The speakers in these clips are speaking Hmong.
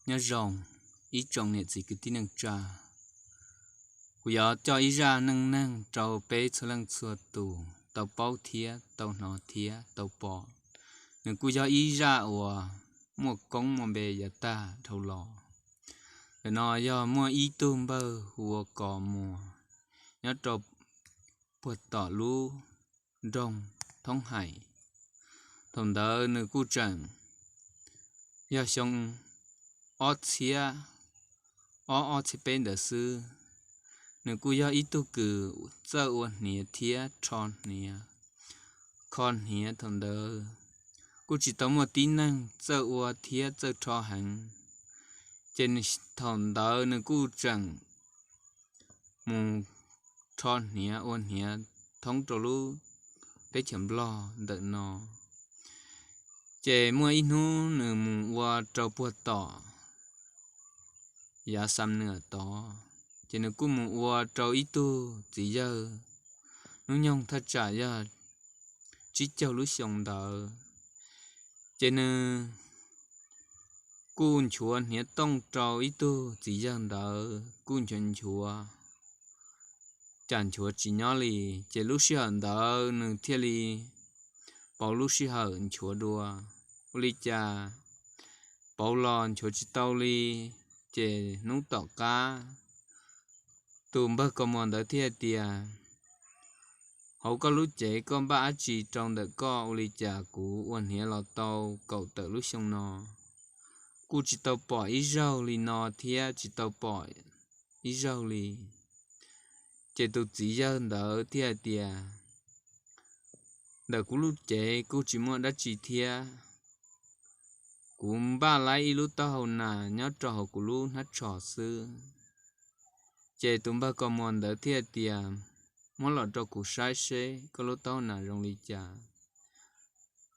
Nyob zoo ib tsoom niam txiv kwv tij neej tsa, kuv yuav coj ib zaj neej neeg rau peb txhua leej txhua tus tau paub thiab tau hnov thiab tau pom. Nws kuj yog ib zaj uas muaj koob muaj npe yav tag dhau los. Ntawm no yog muaj ib tug npawg hu ua Kos Muas nyob rau puag tom lub nroog Thoob Hais. Thaum ntawd nws kuj tseem yog xyoo ob txhiab ob, ob txhiab peb ntawd xwb. Nws kuj yog ib tug kws txawj ua hniav thiab rho hniav, kho hniav. Thaum ntawd kuj tsis tau muaj tib neeg txawj ua thiab txawj rho heev, ces thaum ntawd nws kuj tseem mus rho hniav ua hniav thoob rau lub teb chaws Nplog ntawm no. Ces muaj ib hnub nws mus ua rau puag tom yav Xam Nwam tod, ces nws kuj mus ua rau ib tug txiv yawg hnub nyoog thaj tsam yog tsib caug lub xyoo ntawd. Ces nws kuj nchuav hniav tooj rau ib tug txiv yawg ntawd, kuj nchuav nchuav cas nchuav tsis nyob li. Ces lub sij hawm ntawd nws thiaj li pauv lub sij hawm nchuav dua. Ua li cas pauv los nchuav tsis tau li. Ces hnub tom qab tus npawg Kos Muas ntawd thiaj tias, Hauv koj lub cev koj npaj dab tsi rau ntawm koj? Ua li cas kuv ua hniav los tau kaum tawm lub xyoo no kuj tsis tau pom ib zaug li no thiab tsis tau pom ib zaug li. Ces tus txiv yawg ntawd thiaj hais tias, Ntawm kuv lub cev kuj tsis muaj dab tsi thiab, kuv npaj laib ib lub taub hau nas nyob rau hauv kuv lub hnab tsho xwb. Ces tus npawg Kos Muas ntawd thiaj tias, Muab los rau kuv saib seb koj lub taub hau nas zoo li cas.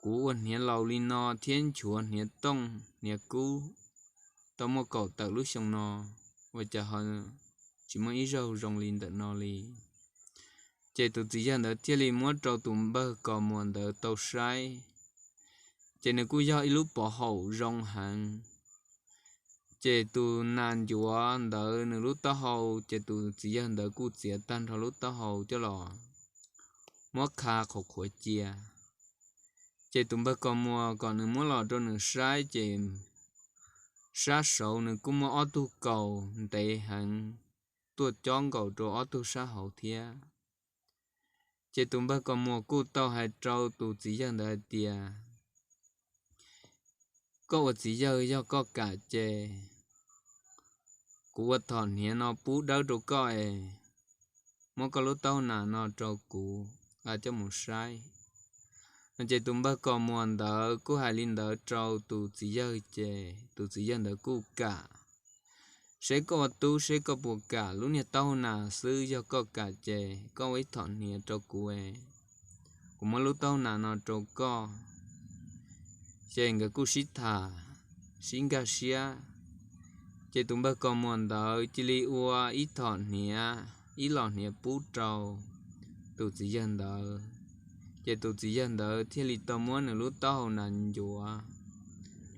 Kuv ua hniav laus li no thiab nchuav hniav tooj hniav kub tau muaj kaum tawm lub xyoo no, ua cas ho tsis muaj ib zaug zoo li ntawm no li? Ces tus txiv yawg ntawd thiaj li muab rau tus npawg Kos Muas ntawd tau saib. Ces nws kuj yog ib lub pov haum zoo heev. Ces tus nas ncuav ntawd nws lub taub hau, ces tus txiv yawg ntawd kuj txiav tag nrho lub taub hau coj los muab qha qhuav qhuav cia. Ces tus npawg Kos Muas kom nws muab los rau nws saib, ces sab saud nws kuj muaj ob tug kaus ntev heev tuaj cob nkaus rau ob tug sab hauv thiab. Ces tus npawg Kos Muas kuj tau hais rau tus txiv yawg ntawd hais tias, Koj ua txiv yawg yog koj kam ces kuv ua thom hniav no pub dawb rau koj es muab koj lub taub hau nas no rau kuv, kuv coj mus saib. Ces tus npawg Kos Muas ntawd kuj hais li ntawd rau tus txiv yawg, ces tus txiv yawg ntawd kuj kam. Seb koj ua tub seb koj puas kam, lub niag taub hau nas xwb yog koj kam ces koj ua ib thom hniav rau kuv, kuv muab lub taub hau nas no rau koj. Ces nkawd kuj sib tham, sib nkag siab. Ces tus npawg Kos Muas ntawd cia li ua ib thom hniav, ib los hniav pub rau tus txiv yawg ntawd. Ces tus txiv yawg ntawd thiaj li tau muab nws lub taub hau nas ncuav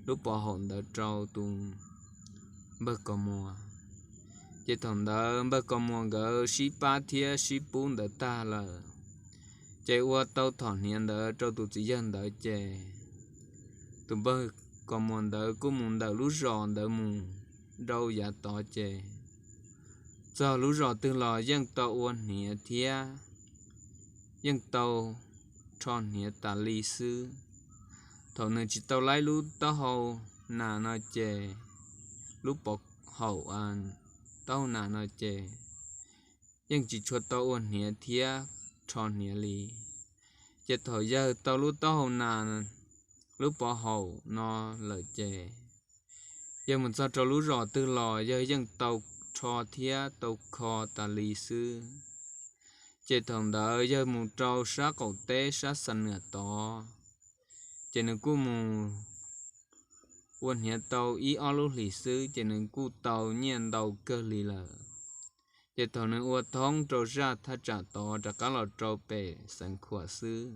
lub pov haum ntawd rau tus npawg Kos Muas. Ces thaum ntawd npawg Kos Muas nkawd sib pab thiab sib pub ntawd tag lawm, ces ua tau thom hniav ntawd rau tus txiv yawg ntawd ces tus npawg Kos Muas ntawd kuj mus ntawm lub zos ntawd mus rau yav tod ces txog lub zos twg los yeej tau ua hniav thiab yeej tau rho hniav tas li xwb. Thaum nws tsis tau laib lub taub hau nas no ces, lub pov haum taub hau nas no ces yeej tsis tshua tau ua hniav thiab rho hniav li. Ces thaum yawg tau lub taub hau nas, lub pov haum no lawm ces yawg mus txog rau lub zos twg los yawg yeej tau rho thiab tau kho tas li xwb. Ces thaum ntawd yawg mus rau sab qaum teb sab Xa Nwam tod, ces nws kuj mus ua hniav tau ib ob lub hlis xwb ces nws kuj tau nyiaj ntau kawg li lawm. Ces thaum nws ua thoob rau zaj thaj tsam tod rov qab los rau pem Xeev Khuam xwb,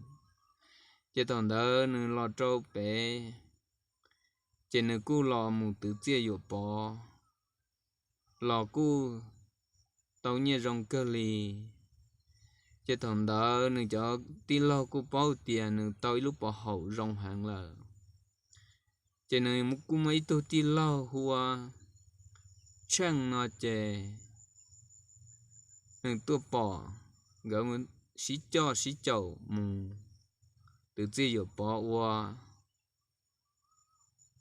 ces thaum ntawd nws los rau pem ces nws kuj los mus twv txiaj yuam pov los kuj tau nyiaj zoo kawg li. Ces thaum ntawd nws cov tij laug kuj paub tias nws tau ib lub pov haum zoo heev lawm. Ces nws kuj muaj ib tug tij laug hu ua Tsheej no ces nws tuaj pom nkawd sib coj sib caum mus twv txiaj yuam pov ua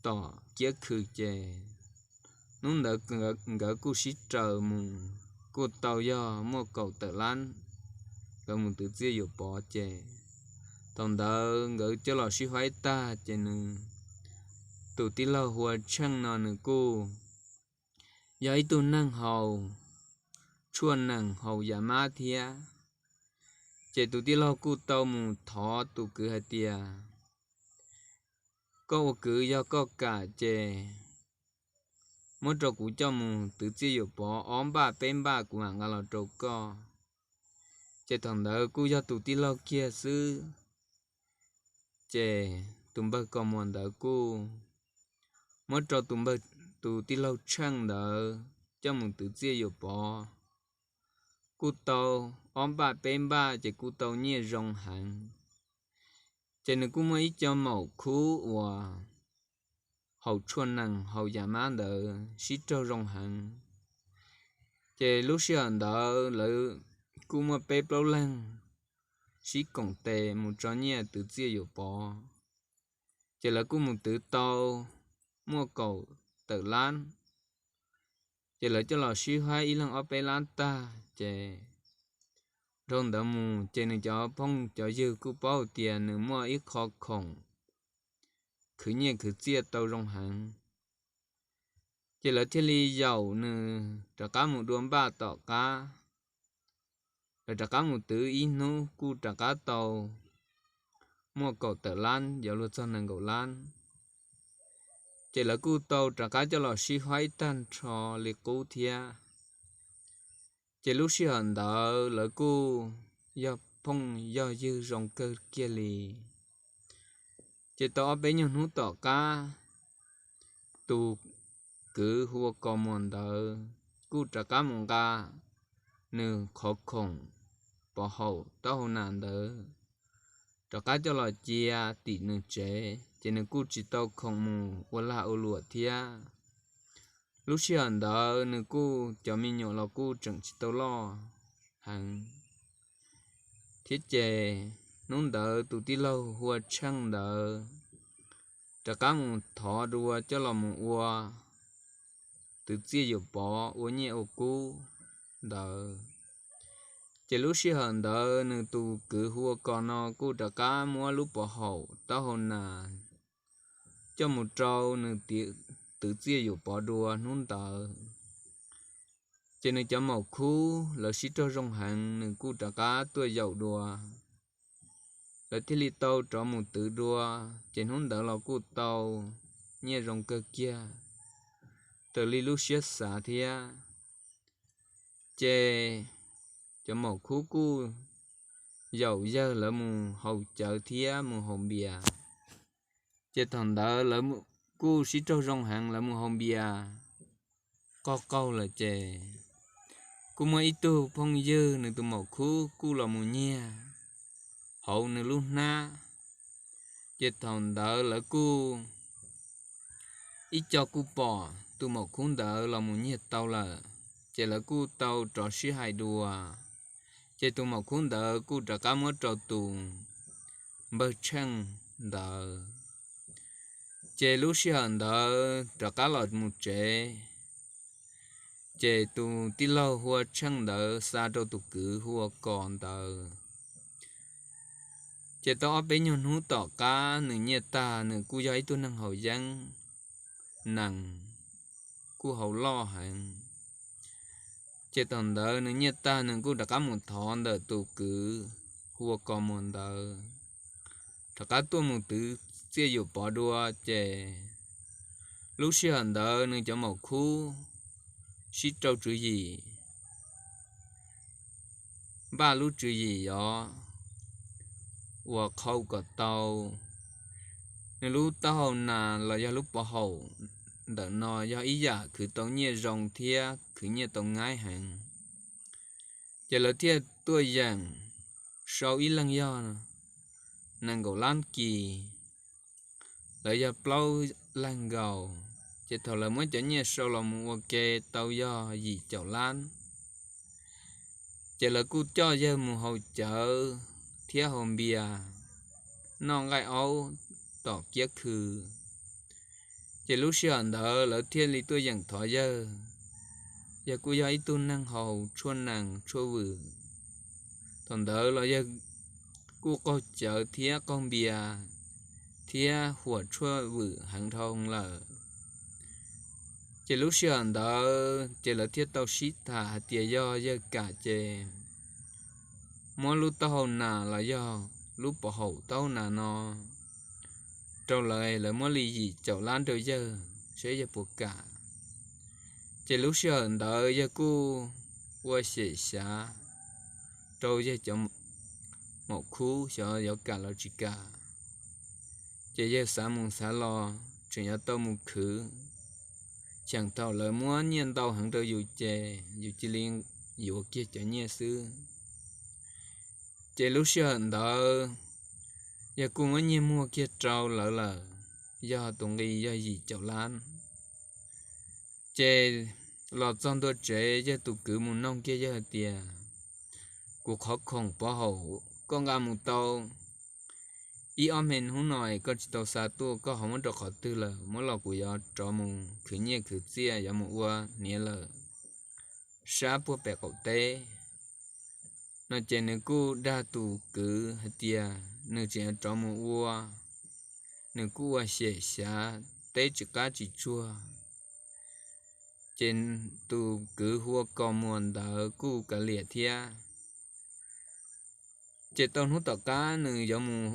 tom kiab khw ces hnub ntawd nkawd kuj sib raws mus, kuj tau yog muaj kaum tawm lab. Nkawd mus twv txiaj yuam pov ces thaum ntawd nkawd coj los sib faib tag ces nws tus tij laug hu ua Tsheej no nws kuj yog ib tug neeg haus tshuaj nees haus yam mab thiab. Ces tus tij laug kuj tau mus thov tus kwv hais tias, koj ua kwv yog koj kam ces muab rau kuv coj mus twv txiaj yuam pov ob npaj peb npaj kuv mam nqa los rau koj. Ces thaum ntawd kuj yog tus tij laug kiag xwb. Ces tus npawg Kos Muas ntawd kuj muab rau tus npawg, tus tij laug Tsheej ntawd coj mus twv txiaj yuam pov kuj tau ob npaj peb npaj ces kuj tau nyiaj zoo heev. Ces nws kuj muaj ib co maum khub uas haus tshuaj nees haus yam mab ntawd sib raug zoo heev. Ces lub sij hawm ntawd lawv kuj muaj peb plaub leeg sib koom tes mus tso nyiaj twv txiaj yuam pov. Ces lawv kuj mus twv tau muaj kaum tawm lab. Ces lawv coj los sib faib ib leeg ob peb lab tag ces dhau ntawd mus ces nws cov phooj cov ywg kuj paub tias nws muaj ib qho khoom khwv nyiaj khwv txiaj tau zoo heev. Ces lawv thiaj li yaum nws rov qab mus dua npaj tom qab. Lawv rov qab mus twv ib hnub kuj rov qab tau muaj kaum tawm lab yuav luag txog nees nkaum lab. Ces lawv kuj tau rov qab coj los sib faib tag nrho li qub thiab. Ces lub sij hawm ntawd lawv kuj yog phooj yog ywg zoo kawg kiag li. Ces tau ob peb nyuag hnub tom qab, tus kwv hu ua Kos Muas ntawd kuj rov qab mus nqa nws qhov khoom pov haum taub hau nas ntawd rov qab coj los cia tim nws tsev, ces nws kuj tsis tau khoom mus ua lag ua luam thiab. Lub sij hawm ntawd nws kuj cov me nyuam los kuj tseem tsis tau loj heev thiab. Ces hnub ntawd tus tij laug hu ua Tsheej ntawd rov qab mus thov dua coj los mus ua twv txiaj yuam pov ua nyiaj ua kub ntawd. Ces lub sij hawm ntawd nws tus kwv hu ua Kos no kuj rov qab muab lub pov haum taub hau nas coj mus rau nws twv txiaj yuam pov dua hnub ntawd. Ces nws cov maum khub lawv sib raug zoo heev, nws kuj rov qab tuaj yaum dua. Lawv thiaj li tau rov mus twv dua, ces hnub ntawd los kuj tau nyiaj zoo kawg kiag raws li lub siab xav thiab. Ces cov maum khub kuj yaum yawg lawv mus haus cawv thiab mus haus npias. Ces thaum ntawd lawv kuj sib raug zoo heev, lawv mus haus npias qaug qaug lawm ces kuj muaj ib tug phooj ywg nws tus maum khub kuj los mus nyiag hauv nws lub hnab. Ces thaum ntawd lawv kuj ib co kuj pom tus maum khub ntawd los mus nyiag tau lawm, ces lawv kuj tau rov sib hais dua. Ces tus maum khub ntawd kuj rov qab muab rau tus npawg Tsheej ntawd. Ces lub sij hawm ntawd rov qab los mus tsev, ces tus tij laug hu ua Tsheej ntawd xa rau tus kwv hu ua Kos ntawd. Ces tau ob peb nyuag hnub tom qab nws nyiaj tag, nws kuj yog ib tug neeg haus yeeb nees, kuj haus loj heev. Ces thaum ntawd nws nyiaj tag nws kuj rov qab mus thov ntawm tus kwv hu ua Kos Muas ntawd, rov qab tuaj mus twv txiaj yuam pov dua. Ces lub sij hawm ntawd nws cov maum khub sib rau tswv yim, npaj lub tswv yim yov uas qhau kom tau Nws lub taub hau nas los yog lub pov haum ntawm no yog ib yam khwv tau nyiaj zoo thiab khwv nyiaj tau nyaib heev. Ces lawv thiaj tuaj yeem sau ib leeg yog nees nkaum lab kis, lawv yog plaub leeg nkaus. Ces thaum lawv muab cov nyiaj sau los mus ua ke tau yog yim caum lab. Ces lawv kuj coj yawg mus haus cawv thiab haus npias, noj nqaij aub tom kiab khw. Ces lub sij hawm ntawd lawv thiaj li tuaj yeem thov yawg. Yawg kuj yog ib tug neeg haus tshuaj nees tshuaj vwm. Thaum ntawd los yawg kuj qaug cawv thiab qaug npias thiab huam tshuaj vwm heev dhau lawm. Ces lub sij hawm ntawd ces lawv thiaj tau sib tham hais tias yog yawg kam ces muab lub taub hau nas los yog lub pov haum taub hau nas no rau lawv, lawv muab li yim caum lab rau yawg saib yawg puas kam. Ces lub sij hawm ntawd yawg kuj ua xyem xyav rau yawg cov maum khub xyov yuav kam los tsis kam. Ces yawg xav mus xav los tseem yuav tau mus khwv, cheem thaum lawv muab nyiaj ntau heev rau yus ces yus cia li yuav kiag cov nyiaj xwb. Ces lub sij hawm ntawd yawg kuj muab nyiaj muag kiag rau lawv lawm, yog tus nqi yog yim caum lab. Ces los txog ntua tsev yawg tus kwv mus noog kiag yawg hais tias, kuv qhov khoom pov haum koj nqa mus tau ib ob me hnub no es koj tsis tau xa tuaj, koj ho muab rau qhov twg lawm? Muab los kuv yuav rov mus khwv nyiaj khwv txiaj yuav mus ua hniav lawm sab puag pem qaum teb no. Ces nws kuj dag tus kwv hais tias nws tseem yuav rov mus ua, nws kuj ua xyem xyav teb tsis qab tsis tsuag. Ces tus kwv hu ua Kos Muas ntawd kuj kav liam thiab. Ces tau hnub tom qab nws yuav mus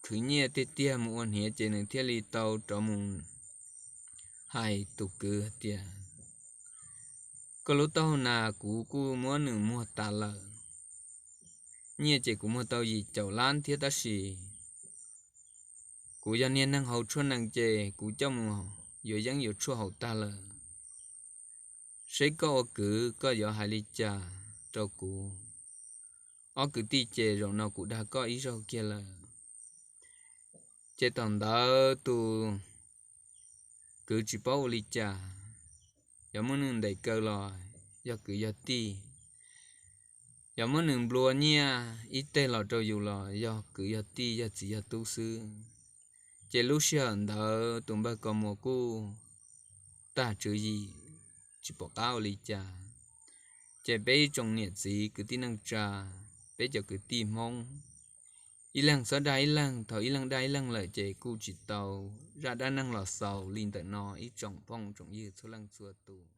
khwv nyiaj tiag tiag mus ua hniav ces nws thiaj li tau rov mus hais tus kwv hais tias, koj lub taub hau nas kuv kuj muab nws muag tas lawm. Nyiaj ces kuv muag tau yim caum lab thiab tab sis kuv yog niag neeg haus tshuaj nees ces kuv coj mus yuav yeeb yuav tshuaj haus tag lawm. Seb koj ua kwv koj yuav hais li cas rau kuv? Ob kwv tij ces zaum no kuv dag koj ib zaug kiag lawm. Ces thaum ntawd tus kwv tsis paub ua li cas, yuav muab nws ntes kaw los yog kwv yog tij, yuav muab nws nplua nyiaj ib teg los rau yus los yog kwv yog tij yog txiv yog tub xwb. Ces lub sij hawm ntawd tus npawg Kos Muas kuj tag tswv yim tsis pom qab ua li cas. Ces peb ib tsoom niam txiv kwv tij neej tsa, peb cov kwv tij Hmoob, ib leeg txhob dag ib leeg, thaum ib leeg dag ib leeg lawm ces kuj tsis tau zaj dab neeg los xaus li ntawm no ib tsoom phooj tsoom ywg txhua leej txhua tus.